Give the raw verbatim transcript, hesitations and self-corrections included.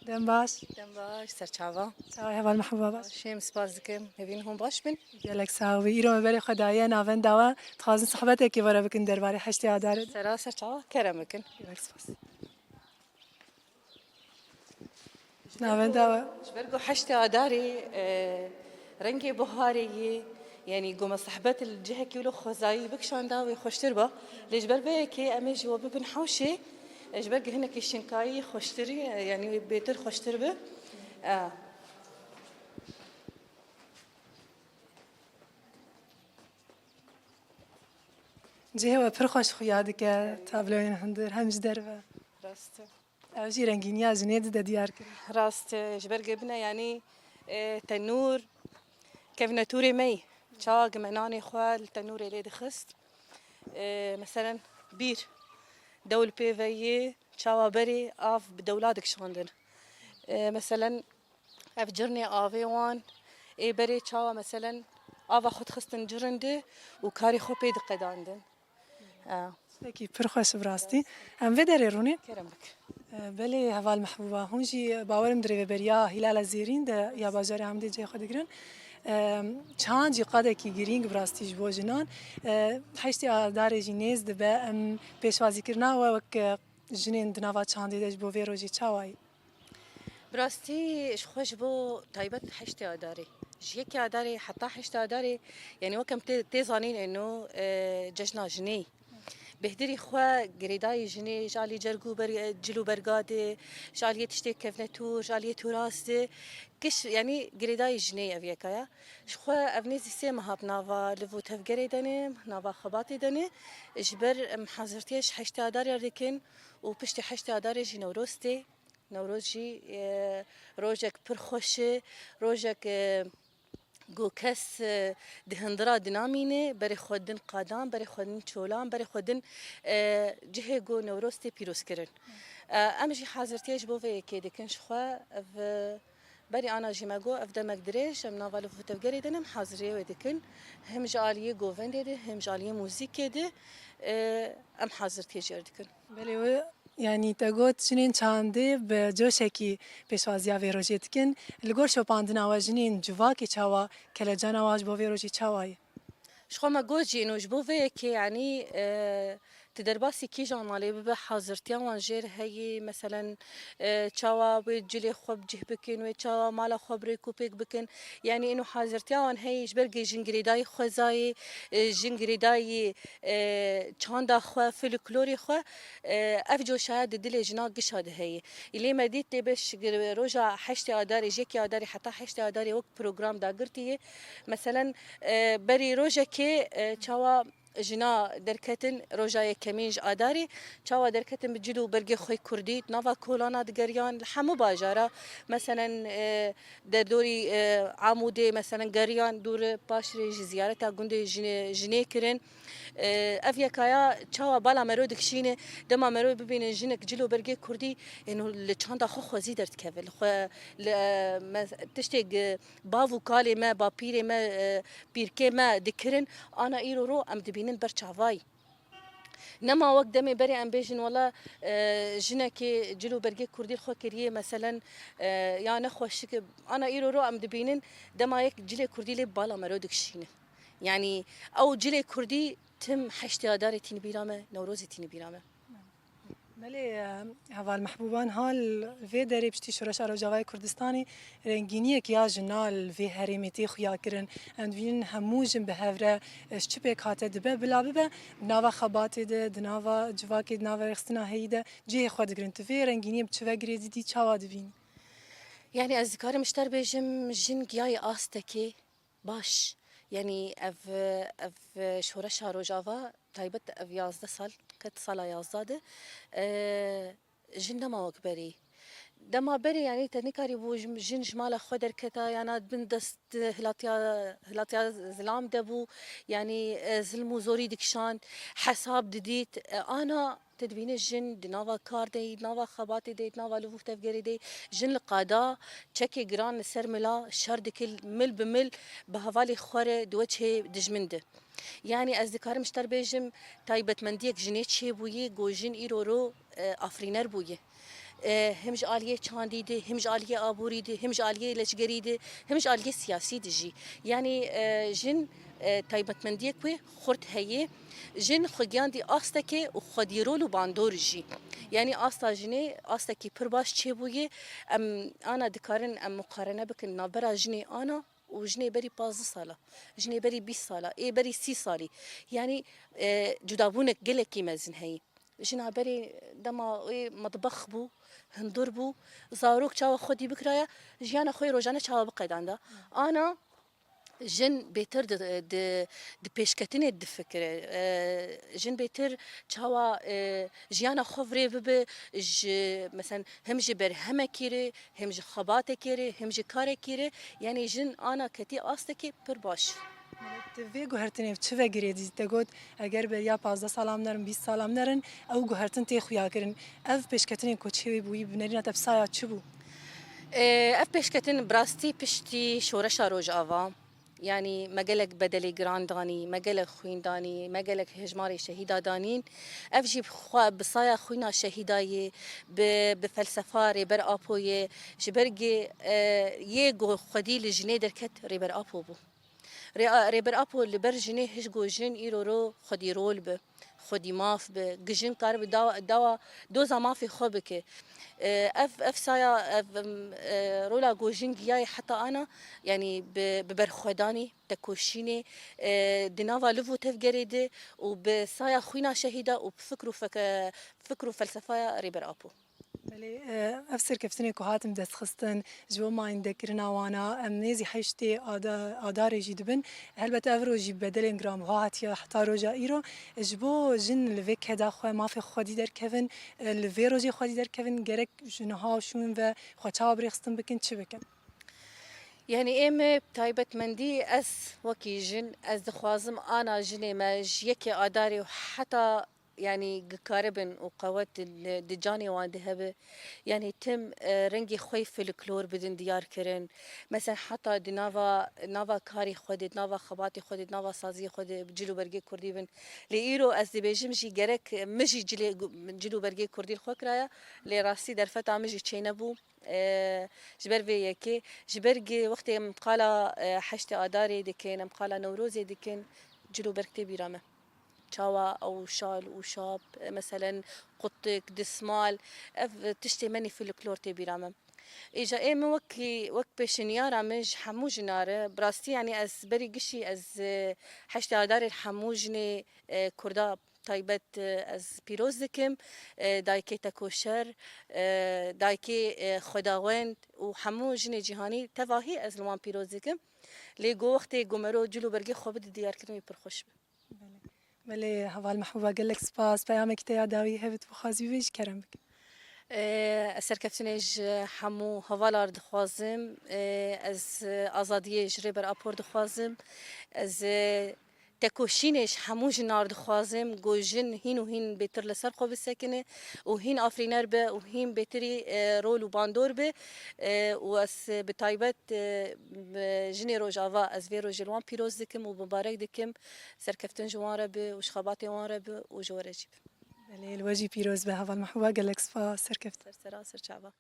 Dem baş. Dem baş, serçava. Çawa heval mehbûba baş. Şêm spas dikim. Hevîn hûn baş bin. Gelek sax bî. Îro me berê xwe daye navenda we. Dixwazin sohbetekê we re bikin derbarê heştê Adarê de. Sera serçava kerem bikin. Gelek spas. Navenda we. Ji ber ku heştê Adarê, e, rengê buharê yê, yanî ku me sohbet li cihekî wilo xwezayî bikişanda wê xweştir ba. Lê ji ber vê yekê em ê ji we bibin hewşê, e, ji ber ku hinekî şinkayî xweştirî, e, yanî wê bêtir xweştir bi. E, Cihê we pir xweş xuya dike tabloyên hundir hem ji derve. Rast e. Ew jî rengîniya jinê dide diyar kirin. Rast e, ji ber ku bine yanî, e, tenûr, kevnetûrê me yî. Çawa ku me nanê xwe li tenûrê lê dixist. E, meselen bîr, dewl pê ve yê, çawa berê av bi dewla dikişandin. E, meselen ev cirnê avê wan, ê berê çawa meselen ava xwe dixistin cirin de û karê xwe pê diqedandin. E, Pekî pir xweş bi rastî. Em vê derê rûnê. Kerem bik. Belê heval mehbûba, hûn jî bawerim di rêveberiya Hîlala Zêrîn de ya bajarê Amedê cihê xwe digirin. Çand jî qadekî girîng bi rastî ji bo jinan. Heştê Adarê jî nêz dibe. Em pêşwazîkirina we wek jinên di nava çandê de ji bo vê rojê çawa ye? Bi rastî ji xwe ji bo taybet heştê Adarê. Ji yekê Adarê heta heştê Adarê, yanî wek em tê, tê zanîn êno, e, cejna jinê. Bêhdirî xwe girêdayî jinê, ji alî cerg û ber-, cil û berga de, ji aliyê tiştê kevnetûr, ji aliyê turas de, giş, yanî girêdayî jinê ev yeka ya. Ji xwe ev nêzî sê meha bi nava liv û tevgerê de ne, nava xebatê de ne. Ji ber em hazirtiye ji heştê Adarê re dikin û piştî heştê Adarê jî Newroz tê. Newroz jî, e, rojek pir xweş e, rojek, e, ku kes, e, di hindira dinamîne, berê xwe din qadan, berê xwe din çolan, berê xwe din, e, cihê ku Newroz tê pîrozkirin. E, em jî hazirtiyê ji bo vê yekê dikin ji xwe. Ev, e, berî ana jî me got, ev demek dirêj, em nava liv û tevgerê de ne, em haziriyê wê dikin. Hem ji aliyê govendê de, hem ji aliyê muzîkê de, e, em hazirtiyê jê re dikin. Belê we, yanî te got jinên çandê bi coşekî pêşwaziya vê rojê dikin. Li gor şopandina we jinên civakê çawa, kelecana we ji bo vê rojê çawa ye? Ji xwe me got jî êno ji bo vê yekê, yanî, e, tu derbasî kîjan malê bibe, hazirtiya wan jê re heye, meselen, e, çawa wê cilê xwe bi cih bikin, wê çawa mala xwe bi rêk û pêk bikin. Yanî êno hazirtiya wan heye, ji ber ku jin girêdayî xwezayê, e, jin girêdayî, e, çanda xwe, folklorê xwe, e, ev coşaya di dilê jina gişa de heye. Lê me dît tê beş gir-, roja heştê Adarê, ji yekê Adarê heta heştê Adarê wek program dagirtî ye. Meselen, e, berî rojekê, e, çawa jina derketin roja yekemîn ji Adarê, çawa derketin bi cil û bergê xwe kurdî, di nava kolana digeriyan, li hemû bajara, meselen, e, derdorî, e, Amûdê, meselen, geriyan dûr, paşrê jî ziyareta gundê jinê, jinê kirin. E, ev yekaya çawa bala mero dikişîne, dema mero bibînin jinek cil û bergê kurdî, êno li çanda xwe xwezî derdikeve, li xwe, li, e, me, tiştê gi-, bav û kalê me, bapîrê me, e, pîrkê me dikirin, ana îro ro em dibînin ber çavayî. Nema wek demê berê em bêjin wela, e, jinekê cil û bergê kurdî li xwe kiriye, meselen, e, ya nexweşik, ana îro ro em dibînin dema yek cilê kurdî lê bala mero dikişîne. Yanî ew cilê kurdî tim heştê Adarê tîni bîra me, Newrozê tîni bîra me. Belê, e, heval mehbûban hal vê derê piştî Şoreşa Rojavayê Kurdistanê rengîniyek ya jina li vê herêmê tê xuya kirin. Em dibînin hemû jin bi hev re, e, ji çi pêk hate dibe, bila bibe di nava xebatê de, di nava civakê, di nava rêxistina heyî de cihê xwe digirin. Tu vê rengîniyê bi çi ve girê didî, çawa dibînî? Yanî ez dikarim ji te re bêjim, jin giyayê astekê baş. Yanî ev, ev Şoreşa Rojava taybet ev yazdeh sal, ket sala yazdeh de, e, jin dema wek berî. Dema berê, yanî te nikarîbû jin, jin ji mala xwe derketa, yana bin dest hilatiya, hilatiya zilam de bû, yanî, e, zilm û zorî dikişand, hesab didît. E, ana te dibîne jin di nava kar de yî, di nava xebatê de yî, di nava liv û tevgerê de yî. Jin li qada çekê giran li ser mila şer dike, mil bi mil bi hevalê xwe re di weçê dijmin de. Yanî ez dikarim ji te re bêjim, taybetmendiyek jinê çêbûyî, ku jin îro ro, e, afirîner bûyî. E, him ji aliyê çandî de, him ji aliyê aborî de, him ji aliyê leşgerî de, him ji aliyê siyasî de jî. Yanî, e, jin, e, taybetmendiyek wê xurt heye. Jin xwe giyandî astekê û xwedî rol û bandor jî. Yanî asta jinê astekî pir baş çêbûye. Em ana dikarin em muqarene bikin navbera jinê ana û jinê berî pazdeh sala, jinê berî bîst sala, ê berî sî salî. Yanî, e, cudabûnek gelekî mezin heye. Jina berê dema wê mitbex bû, hundir bû, zarok çawa xwedî bikiraya, jiyana xwe yê rojane çawa biqedanda. Ana jin bêtir di, di, di pêşketinê difikire. E, jin bêtir çawa, e, jiyana xwe virê bibe, ji, mesen, him ji berhemekî re, him ji xebatekê re, him ji karekî re, yanî jin ana ketî astekê pir baş. Di vê guhertinê çi vegirê dî? Te got, eger beriya pazdeh salan nerin, bîst salan nerin, ew guhertin tê xuyakirin. Ev pêşketinên koçê wê bûyî bi nerîna te bi saya çi bû? Ê, ev pêşketin bi rastî piştî şoreşa Rojava, yanî me gelek bedelê giran danî, me gelek xwîn danî, me gelek hejmarê şehîda danîn. Ev jî bi xwe, bi saya xwîna şehîda yê, bi, bi felsefa Rêber Apo yê, ji ber gê, e, yê ku xwedî li jinê derket Rêber Apo bû. Rê-, Rêber Apo li ber jinê hişt ku jin îro ro xwedî rol bi, xwedî maf bi, ku jin karibi dawa, dawa doza mafê xwe bike. E, ev, ev saya, ev, em, e, rola ku jin giyayê heta ana, yanî bi, bi berxwedanê, tekoşînê, e, di nava liv û tevgerê de û bi saya xwîna şehîda û bi fikr û feke-, fikr û felsefaya Rêber Apo. Belê, e, ev serkeftinê ku hatin destxistin, ji bo mayîndekirina wana, em nêzî heştê ada-, adarê jî dibin. Helbet ev roj jî bedelên giranbiha hatiye heta roja îro. Ji bo jin li vê keda xwe mafê xwedî derkevin, e, li vê rojê xwedî derkevin, gerek ji niha û şûn ve xwe çawa birêxistin bikin, çi bikin? Yanî ê me taybetmendî, ez wekî jin, ez dixwazim ana jinê me ji yekê adarê û heta, yanî, gikaribin û qewet di, di canê wan de hebe. Yanî tim, e, rengê xwe yê folklor bidin diyar kirin. Mesela heta di nava, nava karê xwe de, di nava xebatê xwe de, di nava saziyê xwe de bi cil û bergê kurdî bin. Lê îro ez dibêjim jî gerek min jî cilê, cil û bergê kurdî li xwe kiraya. Lê rastî derfeta min jî çênebû. E, ji ber vê yekê, ji ber gê wextê em qala, e, heştê adarê dikin, em qala Newrozê dikin, cil û berg tê bîra me. Çawa ew şal û şap, e, meselen qutik, dismal, ev tiştê menî folklor tê bîra me. Îja ê min wekî, wek pêşinyara min ji hemû jina re, bi rastî, yanî ez berî gişî ez, e, heştê adarê hemû jinê, e, kurda taybet, e, ez pîroz dikim. E, dayikê tekoşer, e, dayikê, e, xwedawend û hemû jinê cîhanî tevahî ez li wan pîroz dikim. Lê go wextê go mero cil û bergê xwe bide diyarkirin wê pir xweş be. Belê. Belê, heval Mehbûba, gelek spas. Peyamekî te ya dawî hebe tu bixwazî bibêjî, kerem bike. E, ez serkeftinê ji hemû hevalar dixwazim. E, ez azadiyê ji Rêber Apor dixwazim. Ez, e, tekoşînê ji hemû jinar dixwazim, ku jin hîn û hîn bêtir li ser xwe bisekine û hîn afirîner be û hîn bêtirî, e, rol û bandor be. E, û ez bi taybet, e, bi jinê Rojava, ez vê rojê li wan pîroz dikim û mibarek dikim. Serkeftin ji wan re be û ji xebatê wan re be û ji we re jî be. Belê, li we jî pîroz be heval Mehbûba, gelek spas, serkeftin. Ser sera, ser çava.